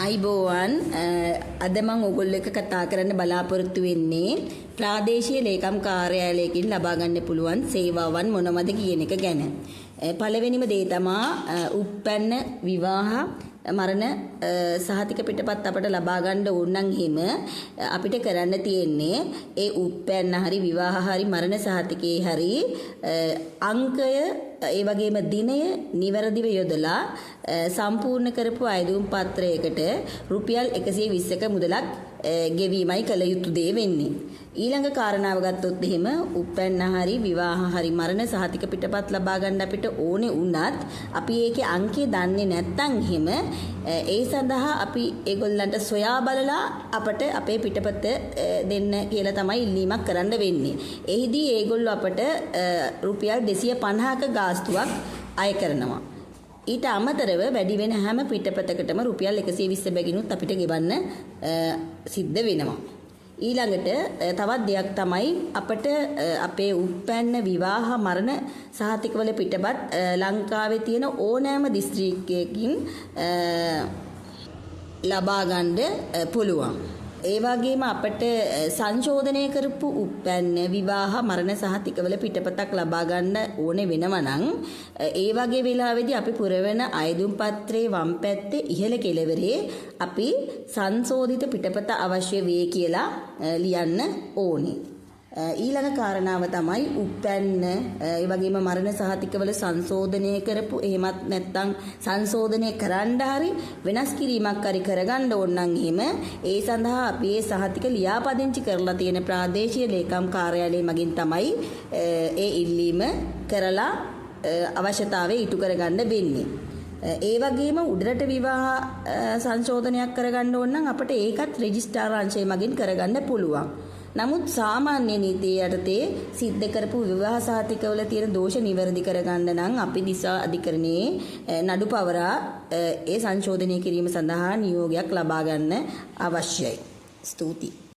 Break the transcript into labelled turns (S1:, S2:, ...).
S1: අයිබෝවන්, අද මම ඔයගොල්ලෝ එක්ක කතා කරන්න බලාපොරොත්තු වෙන්නේ ප්‍රාදේශීය ලේකම් කාර්යාලයකින් ලබා ගන්න පුළුවන් සේවාවන් මොනවද කියන එක ගැන. පළවෙනිම දේ තමා උප්පැන්න, විවාහ, මරණ සහතික පිටපත් අපට ලබා ගන්න ඕන නම් එහෙම අපිට කරන්න තියෙන්නේ ඒ උප්පැන්න හරි විවාහ හරි මරණ සහතිකේ හරි අංකය ඒ වගේම දිනය නිවැරදිව යොදලා සම්පූර්ණ කරපු අයදුම් පත්‍රයකට රුපියල් 120ක මුදලක් ගෙවීමයි කළ යුතු දේ වෙන්නේ. ඊළඟ කාරණාව ගත්තොත් එහෙම උප්පැන්න හරි විවාහ හරි මරණ සහතික පිටපත් ලබා ගන්න අපිට ඕනේ වුණත් අපි ඒකේ අංකය දන්නේ නැත්නම් එහෙම ඒ සඳහා අපි ඒගොල්ලන්ට සොයා බලලා අපට අපේ පිටපත දෙන්න කියලා තමයි ඉල්ලීමක් කරන්න වෙන්නේ. එහිදී ඒගොල්ලෝ අපට රුපියල් 250ක ගාස්තුවක් අය කරනවා. ඊට අමතරව වැඩි වෙන හැම පිටපතකටම රුපියල් 120 බැගිනුත් අපිට ගෙවන්න සිද්ධ වෙනවා. ඊළඟට තවත් දෙයක් තමයි අපට අපේ උප්පැන්න, විවාහ, මරණ සහතිකවල පිටපත් ලංකාවේ තියෙන ඕනෑම දිස්ත්‍රික්කයකින් ලබා ගන්න පුළුවන්. ඒ වගේම අපට සංශෝධනය කරපු උප්පැන්න, විවාහ, මරණ සහතිකවල පිටපතක් ලබා ගන්න ඕනේ වෙනවා නම් ඒ වගේ වෙලාවෙදී අපි පුරවන අයදුම් පත්‍රයේ වම් පැත්තේ ඉහළ කෙළවරේ අපි සංශෝධිත පිටපත අවශ්‍ය වේ කියලා ලියන්න ඕනේ. ඊළඟ කාරණාව තමයි උප්පැන්න, ඒ වගේම මරණ සහතිකවල සංශෝධනය කරපු එහෙමත් නැත්නම් සංශෝධනය කරන්න හරි වෙනස් කිරීමක් හරි කරගන්න ඕන නම් එහෙම ඒ සඳහා අපි ඒ සහතික ලියාපදිංචි කරලා තියෙන ප්‍රාදේශීය ලේකම් කාර්යාලය මගින් තමයි ඒ ඉල්ලීම කරලා අවශ්‍යතාවය ඉටු කරගන්න වෙන්නේ. ඒ වගේම උඩරට විවාහ සංශෝධනයක් කරගන්න ඕන නම් අපට ඒකත් රෙජිස්ට්‍රාර් අංශය මගින් කරගන්න පුළුවන්. නමුත් සාමාන්‍ය නීතිය යටතේ සිද්ධ කරපු විවාහ සහතිකවල තියෙන දෝෂ නිවැරදි කරගන්න නම් අපි දිසා අධිකරණයේ නඩු පවරා ඒ සංශෝධනය කිරීම සඳහා නියෝගයක් ලබා ගන්න අවශ්‍යයි. ස්තුතියි.